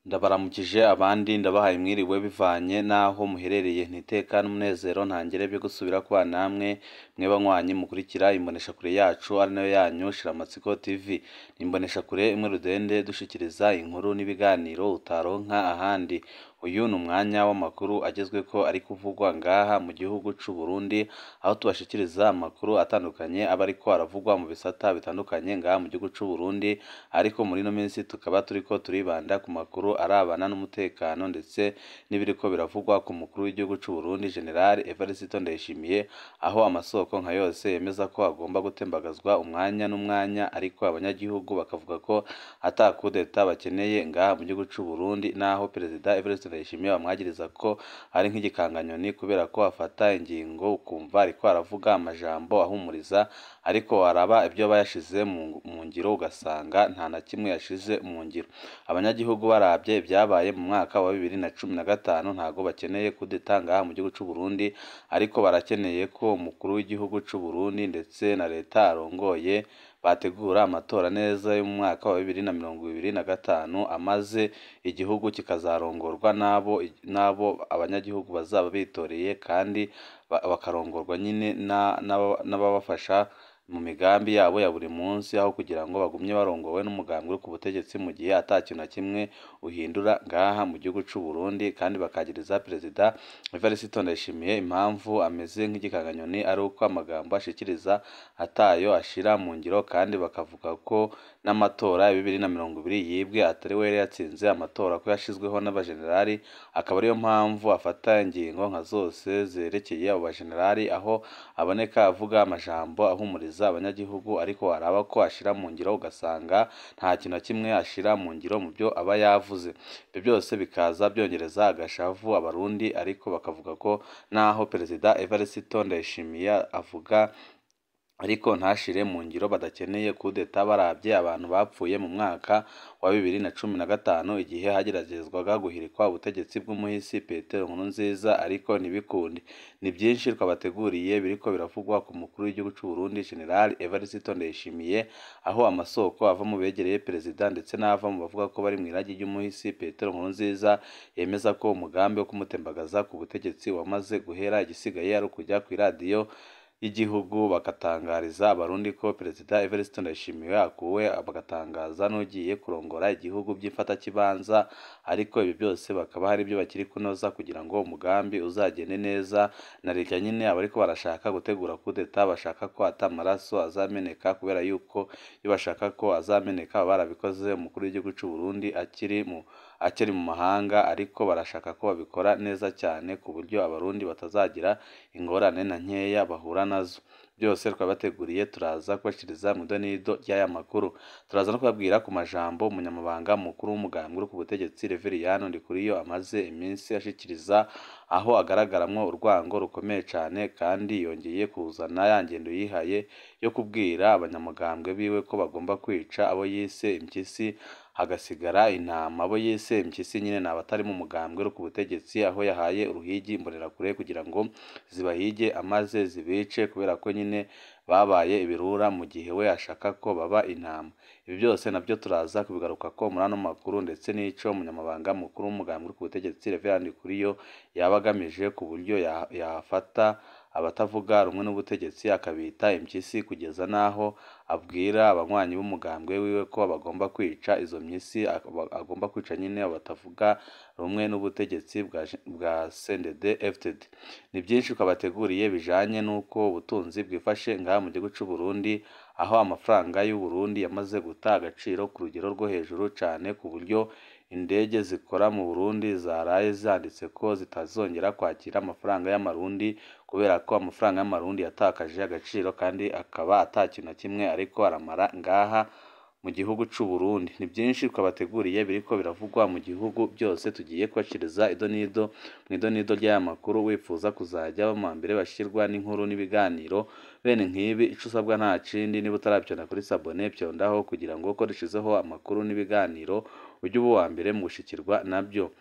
Ndabaramukije abandi ndabahaye mwiriwe bivanye n'aho muherereye, ntiteka n'umunezero ntangere byo gusubira kubana namwe mwe banywanyi mukurikira imboneshakure yacu ari nayo yanyu Shiramatsiko TV. Ni imboneshakure imwe rudende dushikiriza inkuru n'ibiganiro utaronka ahandi. Uyu ni umwanya w'amakuru agezweko ari kuvugwa ngaha mu gihugu c'u Burundi, aho tubashikiriza amakuru atandukanye aba ariko aravugwa mu bisata bitandukanye ngaha mu gihugu c'u Burundi, ariko muri ino minsi tukaba turiko turibanda ku makuru arabana n'umutekano ndetse n'ibiriko biravugwa ku mukuru w'igihugu c'u Burundi General Evariste Ndayishimiye, aho amasoko nka yose yemeza ko agomba gutembagazwa umwanya n'umwanya, ariko abanyagihugu bakavuga ko ata kudeta bakeneye ngaha mu gihugu c'u Burundi, naho Perezida Evariste Ndayishimiye bamwagiriza ko ari nk'igikanganyoni kubera ko afata ingingo ukumva ariko aravuga amajambo ahumuriza, ariko waraba ibyo aba yashize mu ngiro ugasanga nta na kimwe yashize mu ngiro. Abanyagihugu baravye ibyabaye mu mwaka wa 2015 ntago bakeneye kudeta ngaha mu gihugu c'u Burundi, ariko barakeneye ko umukuru w'igihugu c'u Burundi ndetse na leta arongoye bategura amatora neza yo mu mwaka wa 2025, amaze igihugu kikazarongorwa n'abo abanyagihugu bazaba bitoreye, kandi bakarongorwa nyine n'ababafasha mu migambi yabo ya buri munsi, aho kugira ngo bagumye barongowe n'umugambi uri ku butegetsi mu gihe ata kintu na kimwe uhindura ngaha mu gihugu c'u Burundi. Kandi bakagiriza Perezida Evariste Ndayishimiye impamvu ameze nk'igikanganyoni ari uko amagambo ashikiriza atayo ashira mu ngiro, kandi bakavuga ko n'amatora ya 2020 yibwe atari we yari yatsinze amatora, ko yashizweho n'abajenerali, akaba ariyo mpamvu afata ingingo nka zose zerekeye abo bajenerali, aho aboneka avuga amajambo ahumuriza abanyagihugu, ariko waraba ko ashira mu ngiro ugasanga nta kintu na kimwe ashira mu ngiro mu byo aba yavuze. Ibyo byose bikaza byongereza agashavu abarundi, ariko bakavuga ko naho Perezida Evariste Ndayishimiye avuga ariko ntashire mu ngiro badakeneye kudeta, baravye abantu bapfuye mu mwaka wa 2015 igihe hageragezwaga guhirikwa ubutegetsi bw'umuhisi Petero Nkurunziza, ariko ntibikunde. Ni byinshi twabateguriye biriko biravugwa ku mukuru w'igihugu c'u Burundi General Evariste Ndayishimiye, aho amasoko ava mu begereye perezida ndetse n'ava mu bavuga ko bari mw'iragi ry'umuhisi Petero Nkurunziza yemeza ko umugambi wo kumutembagaza ku butegetsi wamaze guhera, igisigaye ari ukuja kw'iradiyo y'igihugu bagatangariza abarundi ko Perezida Evariste Ndayishimiye akuwe, bagatangaza n'ugiye kurongora igihugu by'imfatakibanza, ariko ibi byose bakaba hari ibyo bakiri kunoza kugira ngo umugambi uzagende neza. Na leta nyine abariko barashaka gutegura kudeta bashaka ko ata maraso azameneka, kubera yuko iyo bashaka ko azameneka baba barabikoze umukuru w'igihugu c'u Burundi akiri mu mahanga, ariko barashaka ko babikora neza cyane ku buryo abarundi batazagira ingorane na nkeya bahura nazo. Byose twabateguriye turaza kubashikiriza mu idonido ry'aya makuru. Turaza no kubabwira ku majambo umunyamabanga mukuru w'umugambi uri ku butegetsi Reveriyano Ndikuriyo amaze iminsi ashikiriza, aho agaragaramwo urwango rukomeye cane, kandi yongeye kuzana ya ngendo yihaye yo kubwira abanyamugambwe biwe ko bagomba kwica abo yise impyisi hagasigara intama. Abo yise impyisi nyine ni abatari mu mugambwe uri ku butegetsi, aho yahaye uruhigi imbonerakure kugira ngo zibahige amaze zibice, kubera ko nyine babaye ibirura mu gihe we ashaka ko baba intama. Ibi byose nabyo turaza kubigarukako muri ano makuru, ndetse n'ico umunyamabanga mukuru w'umugambi uri ku butegetsi Reverend Ndikuriyo yaba agamije ku buryo yafata abatavuga rumwe n'ubutegetsi akabita impyisi, kugeza n'aho abwira abanywanyi b'umugambwe wiwe ko bagomba kwica izo mpyisi, agomba kwica nyine abatavuga rumwe n'ubutegetsi bwa CNDD FDD. Ni byinshi twabateguriye bijanye n'uko ubutunzi bwifashe ngaha mu gihugu c'u Burundi, aho amafaranga y'u Burundi yamaze guta agaciro ku rugero rwo hejuru cane, ku buryo indege zikora mu Burundi zaraye zanditse ko zitazongera kwakira amafaranga y'amarundi, kubera ko amafaranga y'amarundi yatakaje agaciro kandi akaba ata kintu na kimwe ariko aramara ngaha mu gihugu c'u Burundi. Ni byinshi twabateguriye biriko biravugwa mu gihugu byose, tugiye kubashikiriza idonido mu idonido ry'aya makuru. Wifuza kuzajya mu mbere bashirwa n'inkuru n'ibiganiro bene nk'ibi, ico usabwa nta kindi, niba utaravyonda kuri sabone vyondaho kugira ngo uko dushizeho amakuru n'ibiganiro ujye uba uwa mbere mu gushikirwa nabyo.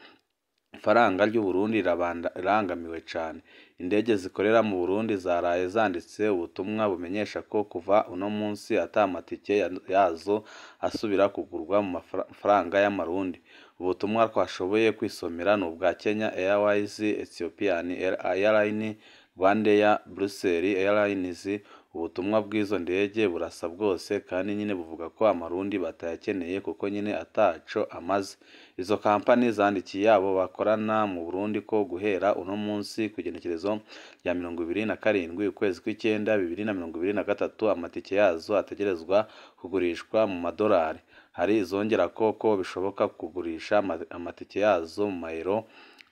Ifaranga ry'u Burundi rirangamiwe cane. Indege zikorera mu Burundi zaraye zanditse ubutumwa bumenyesha ko kuva uno munsi ata matike yazo asubira kugurwa mu mafaranga y'amarundi. Ubutumwa twashoboye kwisomera ni ubwa Kenya Airways, Ethiopian Airlines, Rwandair, Brussels Airlines. Ubutumwa bw'izo ndege burasa bwose kandi nyine buvuga ko amarundi batayakeneye kuko nyine ataco amaze. Izo kampani zandikiye abo bakorana mu Burundi ko guhera uno munsi ku igenekerezo rya 27 ukwezi kw'icenda 2023 amatike yazo ategerezwa kugurishwa mu madolari. Hari izongerako ko bishoboka kugurisha amatike yazo mu mayero,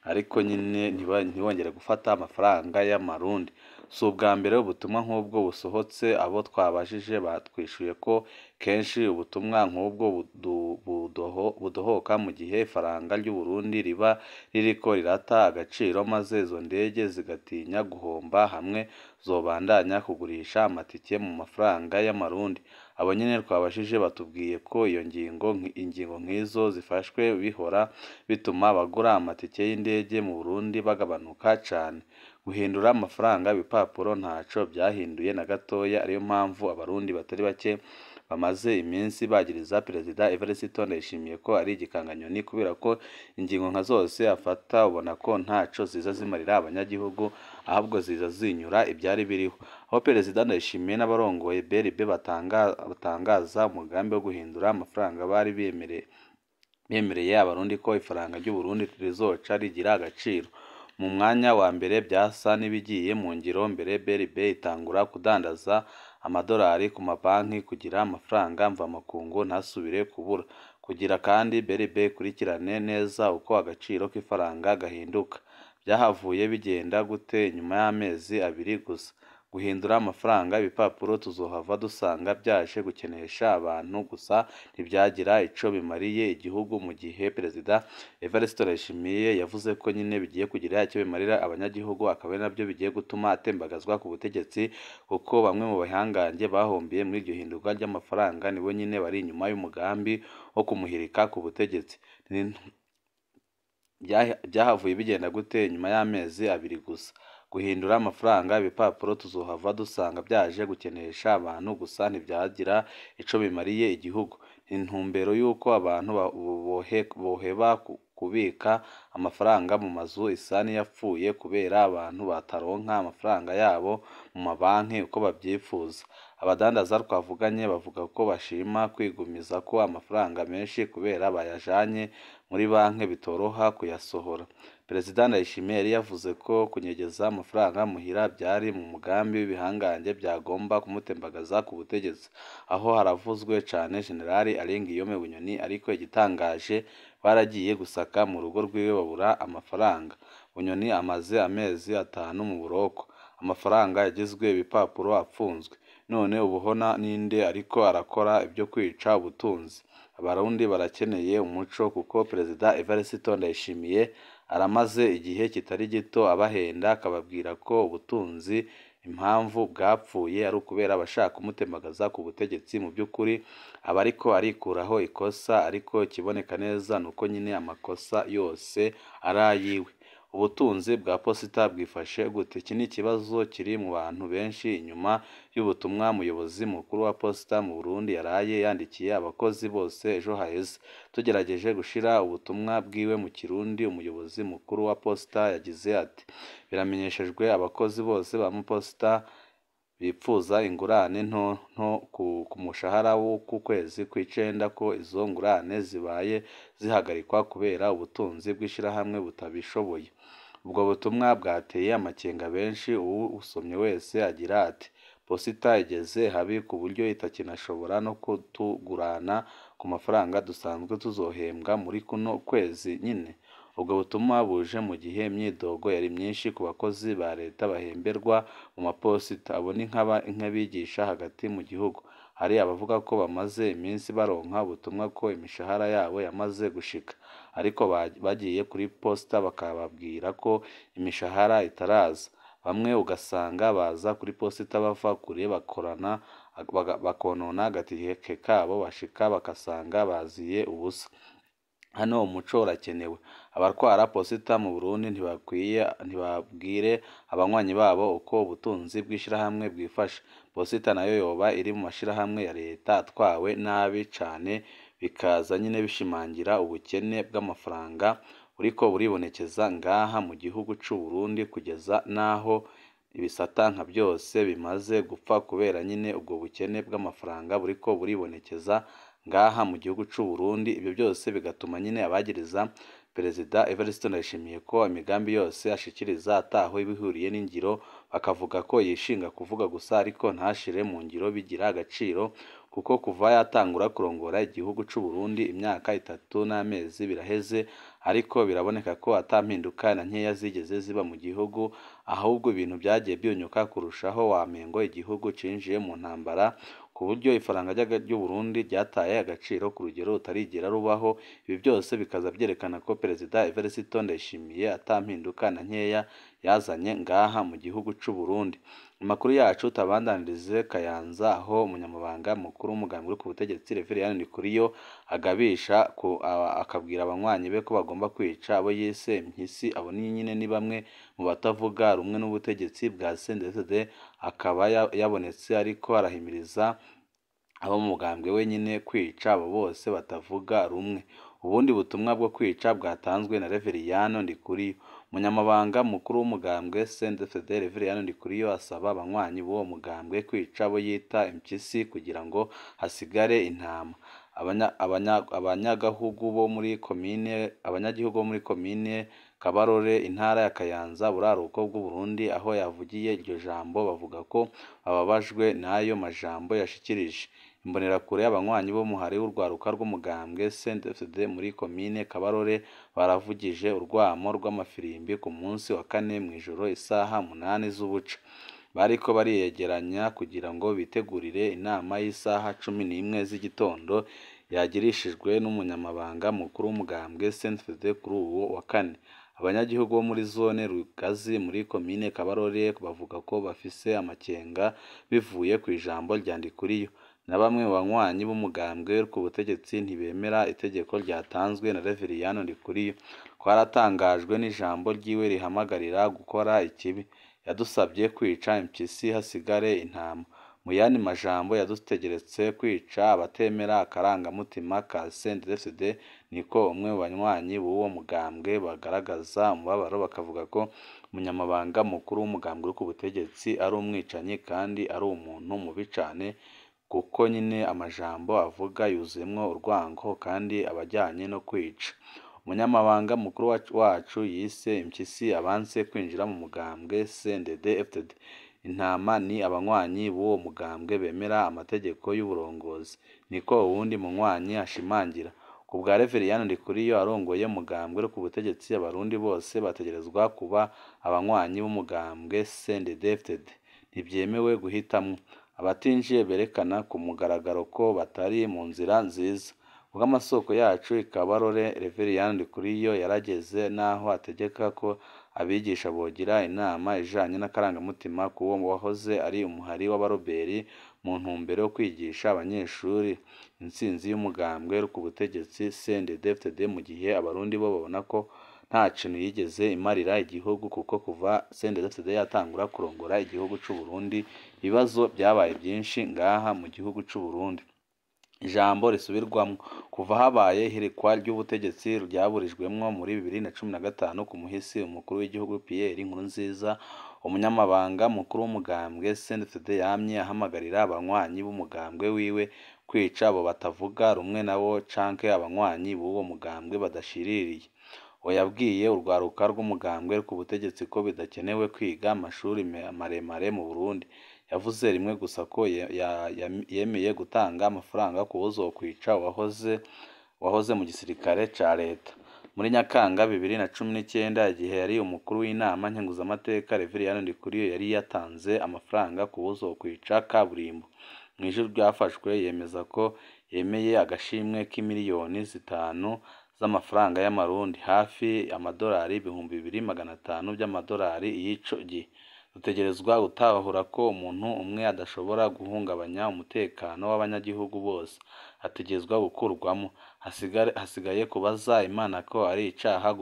ariko nyine ntibongere gufata amafaranga y'amarundi. Si ubwa mbere ubutumwa nk'ubwo busohotse, abo twabajije batwishuye ko kenshi ubutumwa nk'ubwo budohoka mu gihe ifaranga ry'Uburundi riba ririko rirata agaciro, maze izo ndege zigatinya guhomba hamwe zobandanya kugurisha amatike mu mafaranga y'amarundi. Abo nyene twabajije batubwiye ko iyo ngingo ingingo nk'izo zifashwe bihora bituma abagura amatike y'indege mu Burundi bagabanuka cane. Guhindura amafaranga ibipapuro ntaco vyahinduye na gatoya, ariyo mpamvu abarundi batari bake bamaze iminsi bagiriza Perezida Evariste Ndayishimiye ko ari igikanganyoni, kubera ko ingingo nka zose afata ubona ko ntaco ziza zimarira abanyagihugu, ahubwo ziza zinyura ivyari biriho. Aho Perezida Ndayishimiye n'abarongoye BRB batangaza umugambi wo guhindura amafaranga, bari bemereye abarundi ko ifaranga ry'Uburundi rizoca rigira agaciro. Mu mwanya wa mbere vyasa n'ibigiye mu ngiro mbere, BRB itangura kudandaza amadolari ku mabanki kugira amafaranga mvamakungu ntasubire kubura. Kugira kandi BRB ikurikirane neza uko agaciro k'ifaranga gahinduka. Vyahavuye bigenda gute inyuma y'amezi abiri gusa? Guhindura amafaranga ibipapuro tuzohava dusanga vyaje gukenesha abantu gusa, ntivyagira ico bimariye igihugu, mu gihe Perezida Evariste Ndayishimiye yavuze ko nyine bigiye kugira icyo bimarira abanyagihugu, akaba ari navyo bigiye gutuma atembagazwa ku butegetsi, kuko bamwe mu bahangange bahombiye muri iryo hindurwa ry'amafaranga nibo nyine bari inyuma y'umugambi wo kumuhirika ku butegetsi. Vyahavuye bigenda gute inyuma y'amezi abiri gusa? Guhindura amafaranga ibipapuro tuzohava dusanga vyaje gukenesha abantu gusa, ntivyagira ico bimariye igihugu. Intumbero y'uko abantu boheba kubika amafaranga mu mazu isa n'iyapfuye, kubera abantu bataronka amafaranga yabo mu mabanki uko bavyifuza. Abadandaza twavuganye bavuga ko bashima kwigumizako amafaranga menshi kubera bayajanye muri banki bitoroha kuyasohora. Perezida Ndayishimiye yari yavuze ko kunyegeza amafaranga muhira vyari mu mugambi w'ibihangange vyagomba kumutembagaza ku butegetsi. Aho haravuzwe cane General Alain Guillaume Bunyoni, ariko igitangaje baragiye gusaka mu rugo rwiwe babura amafaranga. Bunyoni amaze amezi 5 mu buroko. Amafaranga yagizwe ibipapuro apfunzwe. None ubuhona ninde ariko arakora ivyo kwica ubutunzi? Abarundi barakeneye umuco, kuko Perezida Evariste Ndayishimiye aramaze igihe kitari gito abahenda, akababwira ko ubutunzi impamvu bwapfuye ari ukubera abashaka kumutembagaza ku butegetsi. Mu by'ukuri aba ariko arikuraho ikosa, ariko ikiboneka neza ni uko nyine amakosa yose ari ayiwe. Ubutunzi bwa posita bwifashe gute? Iki ni ikibazo kiri mu bantu benshi inyuma y'ubutumwa umuyobozi mukuru wa posita mu Burundi yaraye yandikiye abakozi bose ejo haheze. Tugerageje gushira ubutumwa bwiwe mu Kirundi, umuyobozi mukuru wa posita yagize ati: biramenyeshejwe abakozi bose ba posita bipfuza ingurane nto nto ku mushahara w'uku kwezi kw'icenda ko izo ngurane zibaye zihagarikwa kubera ubutunzi bw'ishirahamwe butabishoboye. Ubwo butumwa bwateye amakenga benshi, uwusomye wese agira ati: posita igeze habi ku buryo itakinashobora no kutugurana ku mafaranga dusanzwe tuzohembwa muri kuno kwezi nyine. Ubwo butumwa buje mu gihe imyidogo yari myinshi ku bakozi ba leta bahemberwa mu maposita. Abo ni nk'abigisha hagati mu gihugu. Hari abavuga ko bamaze iminsi baronka ubutumwa ko imishahara yabo yamaze gushika, ariko bagiye kuri posita bakababwira ko imishahara itaraza. Bamwe ugasanga baza kuri posita bava kure bakonona agatike kabo, bashika bakasanga baziye ubusa. Hano umuco urakenewe. Abatwara posita mu Burundi ntibabwire abanywanyi babo uko ubutunzi bw'ishirahamwe bwifashe. Posita nayo yoba iri mu mashirahamwe ya leta atwawe nabi cane Bikaza nyine bishimangira ubukene bw'amafaranga buriko buribonekeza ngaha mu gihugu c'u Burundi, kugeza naho ibisata nka byose bimaze gupfa kubera nyine ubwo bukene bw'amafaranga buriko buribonekeza ngaha mu gihugu c'u Burundi. Ibyo byose bigatuma nyine abagiriza Perezida Evariste Ndayishimiye ko imigambi yose ashikiriza ataho ibihuriye n'ingiro, bakavuga ko yishinga kuvuga gusa ariko ntashire mu ngiro bigira agaciro, kuko kuva yatangura kurongora igihugu c'u Burundi imyaka 3 n'amezi biraheze, ariko biraboneka ko ata mpinduka na nkeya zigeze ziba mu gihugu, ahubwo ibintu byagiye byunyuka kurushaho, wamengo igihugu cinjiye mu ntambara, ku buryo ifaranga ry'u Burundi ryataye agaciro ku rugero rutarigera rubaho. Ibi byose bikaza byerekana ko Perezida Evariste Ndayishimiye ata mpinduka na nkeya yazanye ngaha mu gihugu c'u Burundi. Amakuru yacu tabandanirize Kayanza, aho umunyamabanga mukuru w'umugambi uri ku butegetsi Reverien Ndikuriyo agabisha akabwira abanywanyi be ko bagomba kwica abo yise impyisi. Abo nyine ni bamwe mu batavuga rumwe n'ubutegetsi bwa CNDD, akaba yabonetse ariko arahimiriza abo mu mugambwe we nyine kwica abo bose batavuga rumwe. Ubundi butumwa bwo kwica bwatanzwe na Reverien Ndikuriyo. Umunyamabanga mukuru w'umugambwe CNDD Reverien Ndikuriyo asaba abanywanyi b'uwo mugambwe kwica abo yita impyisi kugira ngo hasigare intama. Abanyagihugu bo muri komine Kabarore, intara ya Kayanza, buraruko bw'u Burundi, aho yavugiye iryo jambo, bavuga ko bababajwe n'ayo majambo yashikirije. Imbonerakure y'abanywanyi b'umuhari w'urwaruka rw'umugambwe CNDD muri komine Kabarore baravugije urwamo rw'amafirimbi ku munsi wa kane mw'ijoro isaha 8 z'ubuca. Bariko bariyegeranya kugira ngo bitegurire inama y'isaha 11 z'igitondo yagirishijwe n'umunyamabanga mukuru w'umugambwe CNDD kuri uwo wa kane. Abanyagihugu bo muri zone Rugazi muri komine Kabarore bavuga ko bafise amakenga bivuye kw'ijambo rya Ndikuriyo. Na bamwe mu banywanyi b'umugambwe ku butegetsi ntibemera itegeko ryatanzwe na Reverien Ndikuriyo. Twaratangajwe n'ijambo ryiwe rihamagarira gukora ikibi. Yadusabye kwica impyisi hasigare intama. Mu yandi majambo yadutegeretse kwica abatemera akarangamutima ka CNDD-FDD, niko umwe mu banywanyi b'uwo mugambwe bagaragaza umubabaro, bakavuga ko umunyamabanga mukuru w'umugambwe uri ku butegetsi ari umwicanyi kandi ari umuntu mubi cane, kuko nyine amajambo avuga yuzuyemwo urwango kandi abajyanye no kwica. Umunyamabanga mukuru wacu yise impyisi abanse kwinjira mu mugambwe CNDD-FDD. Intama ni abanywanyi b'uwo mugambwe bemera amategeko y'uburongozi, niko uwundi munywanyi ashimangira. Ku bwa Reverien Ndikuriyo arongoye umugambwe uri ku butegetsi, abarundi bose bategerezwa kuba abanywanyi b'umugambwe CNDD-FDD. Ntibyemewe guhitamwo. Abatinjiye berekana ku mugaragaro ko batari mu nzira nziza. Kubw'amasoko yacu i Kabarore, Reverien Ndikuriyo yarageze n'aho ategeka ko abigisha bogira inama ijanye n'akarangamutima k'uwo wahoze ari umuhari w'abaroberi mu ntumbero yo kwigisha abanyeshuri intsinzi y'umugambwe ku butegetsi CNDD-FDD, mu gihe abarundi bo babona ko nta kintu yigeze imarira igihugu, kuko kuva CNDD-FDD yatangura kurongora igihugu c'u Burundi ibibazo byabaye byinshi ngaha mu gihugu c'u Burundi. Ijambo risubirwamwo kuva habaye ihirikwa ry'ubutegetsi ryaburijwemwo muri 2015 ku muhisi umukuru w'igihugu Pierre Nkurunziza, umunyamabanga mukuru w'umugambwe CNDD-FDD yamye ahamagarira abanywanyi b'umugambwe wiwe kwica abo batavuga rumwe nabo canke abanywanyi b'uwo mugambwe badashiririye. Uwo yabwiye urwaruka rw'umugambwe ku butegetsi ko bidakenewe kwiga amashuri maremare mu Burundi. Yavuze rimwe gusa ko yemeye gutanga amafaranga ku wuzokwica uwahoze mu gisirikare ca leta. Muri Nyakanga 2019, igihe yari umukuru w'inama nkenguzamateka, Reverien Ndikuriyo yari yatanze amafaranga ku wuzokwica kaburimbo. Mw'ijwi ryafashwe yemeza ko yemeye agashimwe k'imiliyoni 5 z'amafaranga y'amarundi, hafi amadolari 2500 by'amadolari y'ico gihe. Dutegerezwa gutahura ko umuntu umwe adashobora guhungabanya umutekano w'abanyagihugu bose, ategerezwa gukurwamwo. Hasigaye kubaza Imana ko ari icaha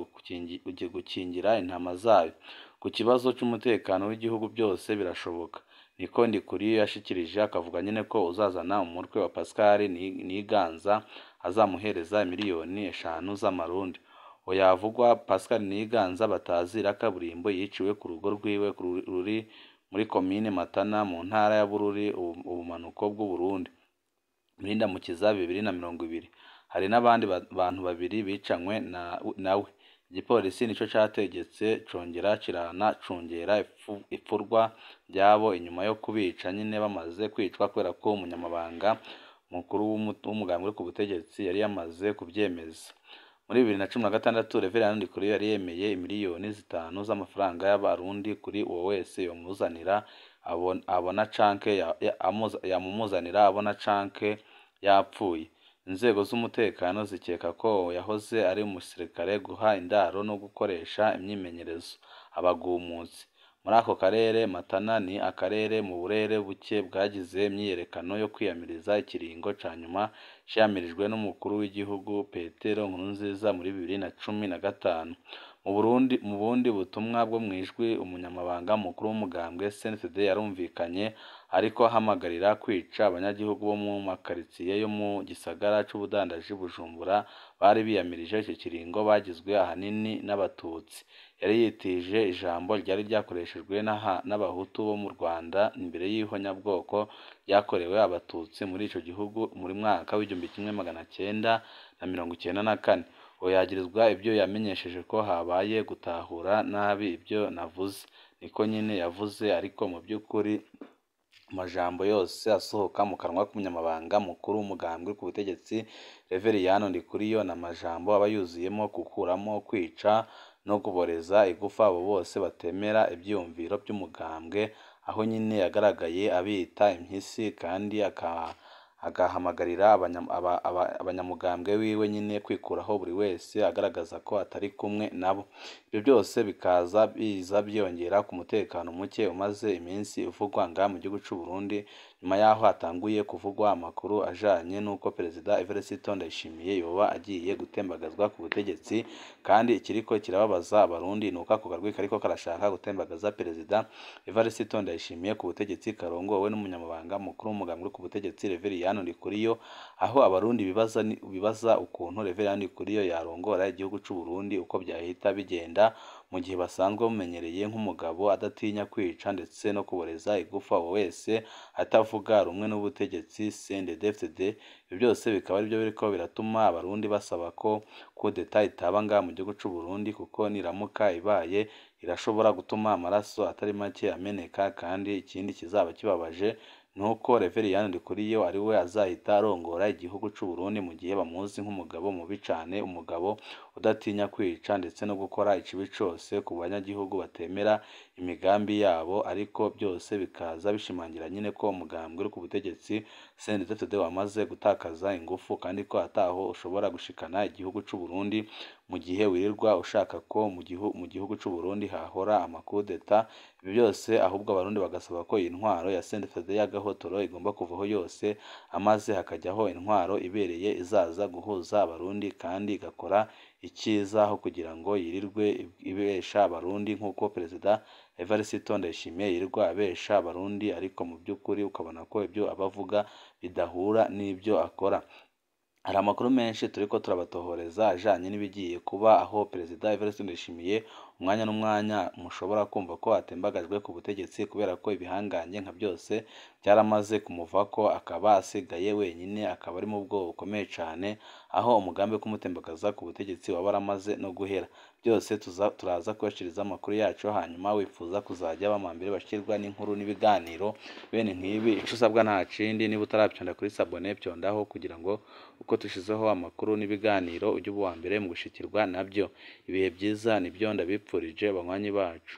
gukingira intama zayo. Ku kibazo c'umutekano w'igihugu byose birashoboka. Niko Ndikuriyo yashikirije, akavuga nyene ko uzazana umutwe wa Pascal Niganza azamuhereza 5 miliyoni z'amarundi. Oyavugwa Pascal Niganza batazira kaburimbo yiciwe ku rugo rwiwe ruri muri komine Matana mu ntara ya Bururi, ubumanuko bw'Uburundi, muri Ndamukiza 2020. Hari n'abandi bantu babiri bicanywe nawe. Igipolisi nico categetse congera kiranacungera ipfurwa ryabo inyuma yo kubica nyine bamaze kwicwa, kubera ko umunyamabanga mukuru w'umugambi uri ku butegetsi yari yamaze kuvyemeza. Muri 2016 Reverend Ndikuriyo yari yemeye 5 miliyoni z'amafaranga y'abarundi kuri uwo wese yomuzanira abona canke yamumuzanira abona canke yapfuye. Inzego z'umutekano zikeka ko yahoze ari umusirikare guha indaro no gukoresha imyimenyerezo abagumutsi muri ako karere. Matana ni akarere mu burere buke bwagize imyiyerekano yo kwiyamiriza ikiringo ca nyuma ciyamirijwe n'umukuru w'igihugu Petero Nkurunziza muri 2015. Mu Burundi, mu bundi butumwa bwo mw'ijwi, umunyamabanga mukuru w'umugambwe CNDD yarumvikanye ariko ahamagarira kwica abanyagihugu bo mu makaritsiye yo mu gisagara c'ubudandaji Bujumbura bari biyamirije ico kiringo, bagizwe ahanini n'abatutsi. Yari yitije ijambo ryari ryakoreshejwe n'abahutu bo mu Rwanda imbere y'ihonyabwoko ryakorewe abatutsi muri ico gihugu muri mwaka w'1994. Uwo yagirizwa ibyo yamenyesheje ko habaye gutahura nabi ibyo navuze. Niko nyine yavuze, ariko mu by'ukuri amajambo yose asohoka mu kanwa k'umunyamabanga mukuru w'umugambwe ku butegetsi Reveriyano Ndikuriyo ni amajambo aba yuzuyemo gukuramo, kwica no kuboreza igufa abo bose batemera ivyiyumviro by'umugambwe, aho nyine yagaragaye abita impyisi kandi agahamagarira abanyamugambwe wiwe nyine kwikuraho buri wese agaragaza ko atari kumwe nabo. Ibyo byose bikaza biza byiyongera ku mutekano muke umaze iminsi uvugwa ngaha mu gihugu c'u Burundi, nyuma y'aho hatanguye kuvugwa amakuru ajanye n'uko Perezida Evariste Ndayishimiye yoba agiye gutembagazwa ku butegetsi. Kandi ikiriko kirababaza abarundi ni uko ako karwi kariko karashaka gutembagaza Perezida Evariste Ndayishimiye ku butegetsi karongowe n'umunyamabanga mukuru w'umugambwe uri ku butegetsi Reveriyano Ndikuriyo, aho abarundi bibaza ukuntu Reveriyano Ndikuriyo yarongora igihugu c'u Burundi, uko byahita bigenda mu gihe basanzwe bamumenyereye nk'umugabo adatinya kwica ndetse no kuboreza igufa uwo wese atavuga rumwe n'ubutegetsi CNDD-FDD. Ibyo byose bikaba aribyo biriko biratuma abarundi basaba ko kudeta itaba ngaha mu gihugu c'u Burundi, kuko niramuka ibaye irashobora gutuma amaraso atari make ameneka. Kandi ikindi kizaba kibabaje nuko Reveriyano Ndikuriyo ari we azahita arongora igihugu c'u Burundi, mu gihe bamuzi nk'umugabo mubi cane, umugabo udatinya kwica ndetse no gukora ikibi cose ku banyagihugu batemera imigambi yabo. Ariko byose bikaza bishimangira nyine ko umugambwe uri ku butegetsi CNDD-FDD wamaze gutakaza ingufu, kandi ko ataho ushobora gushikana igihugu c'u Burundi mu gihe wirirwa ushaka ko mu gihugu c'u Burundi hahora amakudeta. Ibi byose ahubwo abarundi bagasaba ko iyi ntwaro ya CNDD-FDD y'agahotoro igomba kuvaho yose, amaze hakajyaho intwaro ibereye izaza guhuza abarundi kandi igakora icyiza, aho kugira ngo yirirwe ibesha abarundi nk'uko Perezida Evariste Ndayishimiye yirirwa abesha abarundi, ariko mu by'ukuri ukabona ko ibyo aba avuga bidahura n'ibyo akora. Hari amakuru menshi turiko turabatohoreza ajanye n'ibigiye kuba, aho Perezida Evariste Ndayishimiye umwanya n'umwanya mushobora kumva ko atembagajwe ku butegetsi, kubera ko ibihangange nka byose byaramaze kumuvako, akaba asigaye wenyine, akaba ari mu bwoba bukomeye cane, aho umugambi wo kumutembagaza ku butegetsi waba waramaze no guhera. Byose turaza kubashikiriza amakuru yacu. Hanyuma wifuza kuzajya bamambere bashikirwa n'inkuru n'ibiganiro bene nk'ibi, ico usabwa nta kindi, niba utaravyonda kuri s'abonner, vyondaho kugira ngo uko dushizeho amakuru n'ibiganiro ujye uba uwa mbere mu gushikirwa nabyo. Ibihe byiza nibyo ndabipfurije banywanyi bacu.